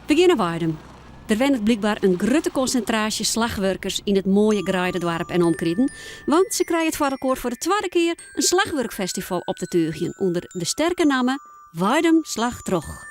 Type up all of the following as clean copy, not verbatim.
We geane nei Weidum. Der wennet blykber in grutte konsintraasje slachwurkers yn it moaie greidedoarp en omkriten, want se krije it foar elkoar foar de twadde kear in slachwurkfestival op te túgjen ûnder de sterke namme Weidum Slacht Troch.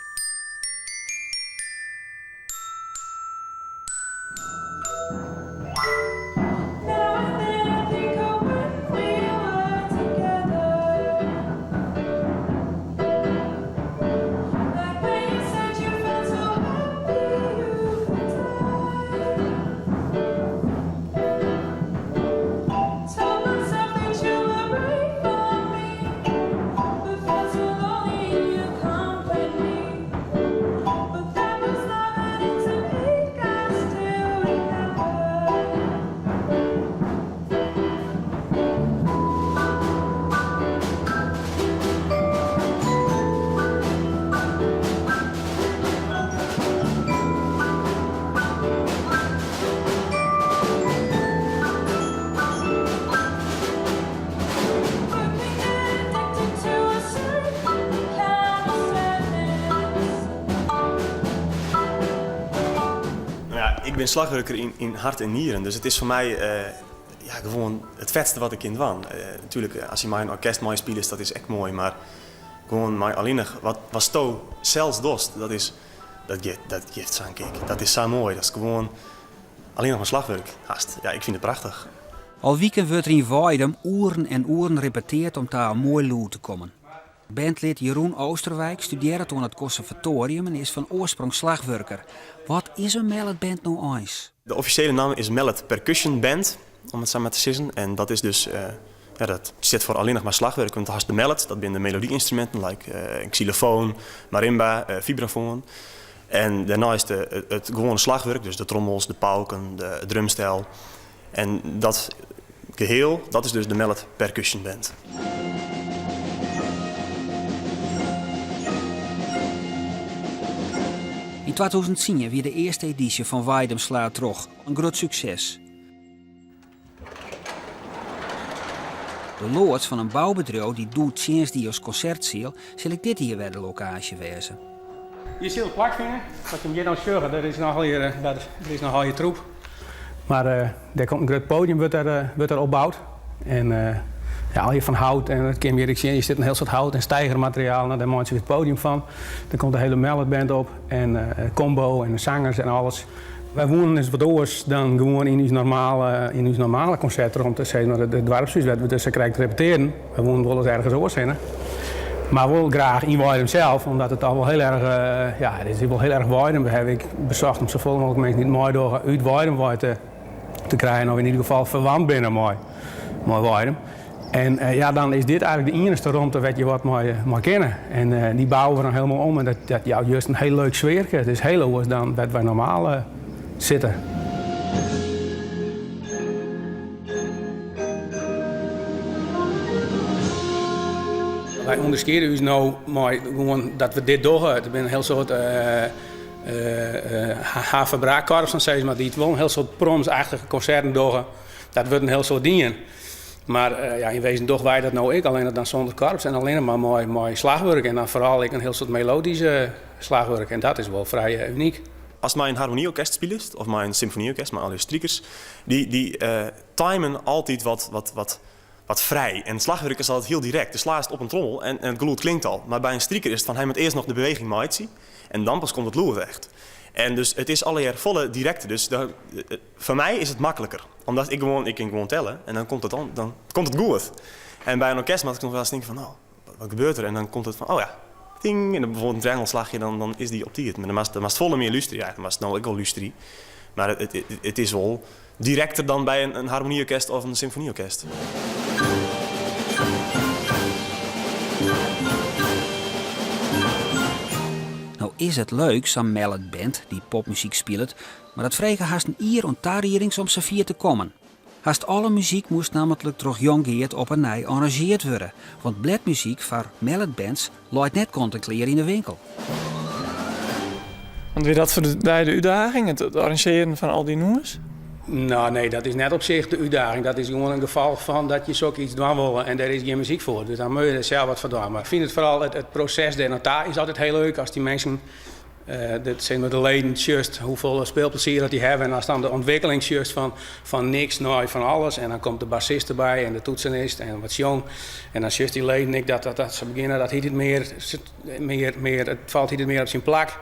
No ja, ik bin slachwurker yn hart en nieren, dus it is foar my ja, gewoan it fetste wat ik kin dwaan. Natuerlik, as je mei in orkest meispylest, dat is ek moai, mar gewoan mei allinnich wat watsto sels dochst, dat is, dat giet, dat giet sa'n kick. Dat is sa moai, dat is gewoan allinnich mar slachwurk hast. Ja, ik fyn it prachtich. Al wiken wurdt der yn Weidum oeren en oeren repeteard om ta in moai lûd te kommen. Bandlid Jeroen Oosterwijk studearret oan it konservatoarium en is fan oarsprong slachwurker. Wat is in malletband no eins? De offisjele namme is Mallet Percussion Band, om it sa mar te sizzen. En dat is dus, ja, dat stiet foar allinnich mar slachwurk. Want hast de mallets, dat binne de melody-ynstruminten, like in xylofoon, marimba, vibrafoan. En dêrneist it gewoane slachwurk, dus de trommels, de pauken, de drumstel. En dat geheel, dat is dus de Mallet Percussion Band. Yn 2010 wie de earste edysje fan Weidum Slaat Troch in grut sukses. De loads fan in boubedriuw dy't doe tsjinst die as konsertseal sil ek dit jier wer de lokaasje wêze. Hjir sil it plakfine. Wat jim hjir no sjogge, der is noch allegear, der is noch allegear troep. Mar dêr komt in grut podium wurdt der, wurdt der opboud. En ja, allegear fan hout en dat kin je hjir ek sjen. Hjir sit in hiel soad hout en steigermateriaal. No, dêr meitsje we it podium fan. Der komt de hiele malletband op en combo en de sangers en alles. Wy woenen ris wat oars dan gewoan yn ús normale, yn ús normale konsertromte, sis mar it doarpshús wêr't we dus sakrekt repetearren. Wy woenen wolris ergens oars hinne. Mar wol graach yn Weidum sels, omdat it toch wol hiel erch, ja, it is wol hiel erch Weidum. We hawwe ek besocht om safolle mooglik minsken dy't meidogge út Weidum wei te, te krijen, of yn ieder gefal ferwant binne mei, mei Weidum. En ja, dan is dit eigentlik de iennichste romte wêr't je wat mei, mei kinne. En dy bouwe we dan helemaal om en dat, dat jout just in hiel leuk sfearke. It is hiel oars dan wêr't wy normaal sitte. Wy ûnderskiede ús no mei gewoan dat we dit dogge. Der binne in hiel soad haverbraakkorpsen, sis mar, dy't wol in hiel soad promsachtige konserten dogge. Dat wurdt in hiel soad dien. Mar ja, yn wezen dogge wy dat no ek, allinnich dan sûnder korps en allinnich mar mei, mei slachwurk en dan foaral ek in hiel soad melodyske slachwurk en dat is wol frij unyk. Ast mei in harmonyorkest spilest of mei in symfonyorkest mei allegear strikers, dy, dy timen altyd wat, wat, wat, wat frij. En slachwurk is altyd hiel direkt. Do slaast op in trommel en, en it gelûd klinkt al. Mar by in striker is it fan hy moat earst noch de beweging meitsje en dan pas komt it lûd echt. En dus it is allegear folle direkter. Dus foar my is it makliker. Omdat ik gewoan, ik kin gewoan telle en dan komt it dan, dan komt it goed. En by in orkest moat ik noch welris tinke fan, no, wat gebeurt der? En dan komt it fan, oh ja, ting. En dan bijvoorbeeld in triangelslachje, dan, dan is dy op tiid. Mar dan moatst, dan moatst folle mear lústerje. Ja, dan moatst no ek al lústerje. Mar it, it, it is wol direkter dan by in, in harmonyorkest of in symfonyorkest. No is it leuk, sa'n malletband dy't popmuzyk spilet, Mar dat frege hast in jier oan tariedings om safier te kommen. Hast alle muzyk moast nammentlik troch Jong Geert op 'e nij arranzjeard wurde, want bledmuzyk foar malletbands leit net kant en klear yn 'e winkel. Want wie dat foar dy de útdaging, it arranzjearjen fan al dy nûmers? No, nee, dat is net op sich de útdaging. Dat is gewoan in gefolch fan dat je sok iets dwaan wolle en dêr is gjin muzyk foar. Dus dan moatte je der sels wat foar dwaan. Mar ik fyn it foaral it proses dêr nei ta is altyd hiel leuk as dy minsken. Dat sis mar de leden sjochst hoefolle spylplezier dat dy hawwe en ast dan de ûntwikkeling sjochst fan fan niks nei fan alles en dan komt de bassist derby en de toetsenist en wat sjong en dan sjochst dy leden ek dat dat se begjinne dat hieltyd mear mear mear it falt hieltyd mear op syn plak.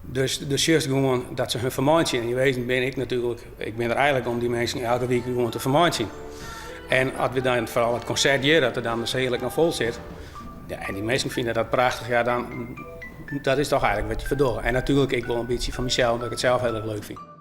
Dus do sjochst gewoan dat se hun fermeitsje. En yn wezen bin ik natuerlik, ik bin der eigenlik om dy minsken elke wike gewoan te fermeitsjen. En as we dan foaral it konsert hjir, dat der dan de seal ek noch fol sit, ja, en dy minsken fine dat prachtich, ja, dan dat is toch eigenlik wat je foar dogge. En natuerlik ek wol in bytsje foar mysels, omdat ik it sels hiel erch leuk fyn.